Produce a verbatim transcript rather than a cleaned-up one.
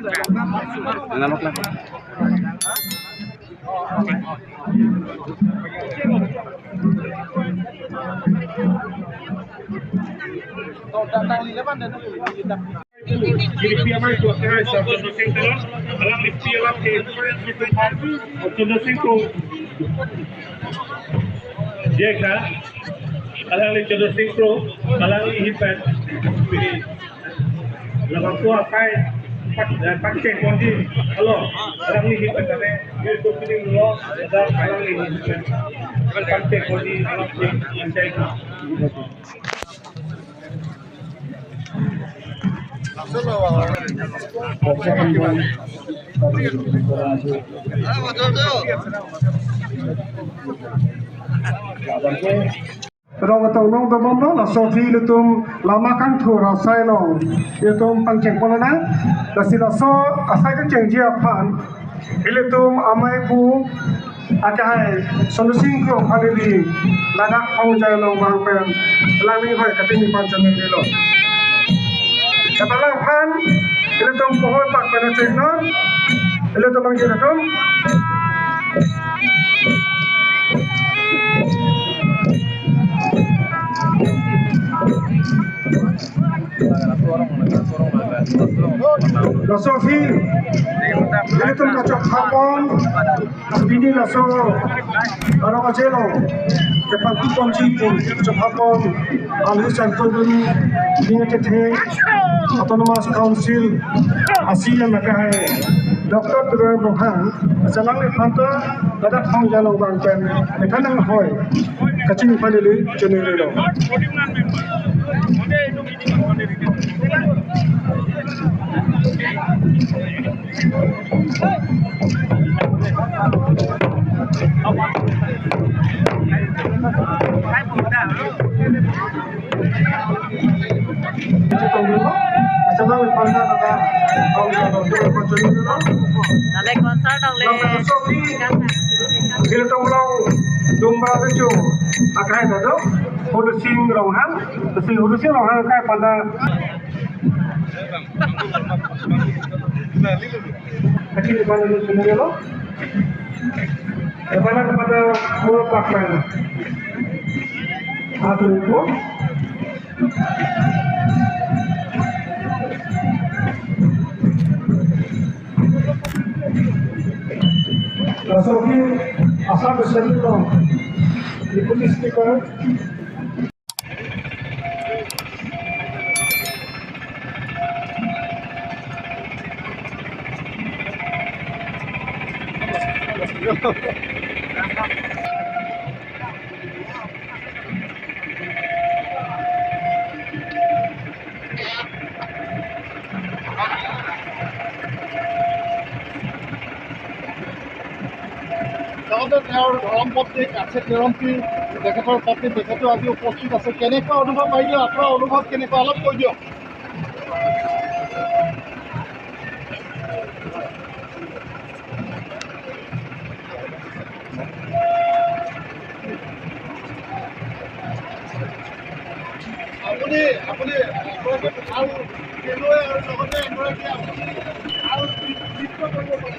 Nanamok lang. Jadi P M I itu akhirnya Sir Chandra Singh Teron, alangli P L F ke Chandra Singh Kro. Jeka, alangli Chandra Singh Kro, alangli hipen. Labangso akai pak, eh, pakcheng ponji alo, alangli hipen tane, yaitu pining lo, ada alangli hipen pakcheng ponji alo, yang saya. Rong atong nong dobom lo, laso aphi ilitum lama kangthur asai along ilitum pangcheng pon lonang. Lasi laso asai kachengji aphan ilitum amei pu akehai Sonu Sing Kro aphan ili ladak Hongjai along vang pen alangli ahoi kachini aphan choningri lo. Kata alangphan ilitum pohor pak pen chengnon, ilitum mangjir atum. Laso aphi ilitum kachok hapon, pini laso arong ajelo kepangku ponji pu kachok hapon, alangli santo dun ding kethe Autonomous Council a C E M akehai Doctor Tuliram Ronghang, achalang le phanta ladak Hongjai along vang pen methang ahoi kachini aphan ili choningri lo. Dale concert dong le. Ilitum along dumra lucu akai dado, Hudu Sing Ronghang, Sing Hudu Sing Ronghang akai pada. Kachini aphan ili choningri lo. Epana kepada Paul Pakman. Atu ipo. Laso aphi Assam Assembly along Deputy Speaker. লগতে তেওঁৰ ধৰ্মপত্নী কাছে তেৰম্পী, তেখেতৰ পত্নী, তেখেতো আজি উপস্থিত আছে। কেনেকুৱা অনুভৱ আহিলে, আপোনাৰ অনুভৱ কেনেকুৱা, অলপ কৈ দিয়ক। আপুনি, আপুনি এগৰাকী ভাল খেলুৱৈ আৰু লগতে এগৰাকী আপুনি ভাল নৃত্য কৰিব পাৰে।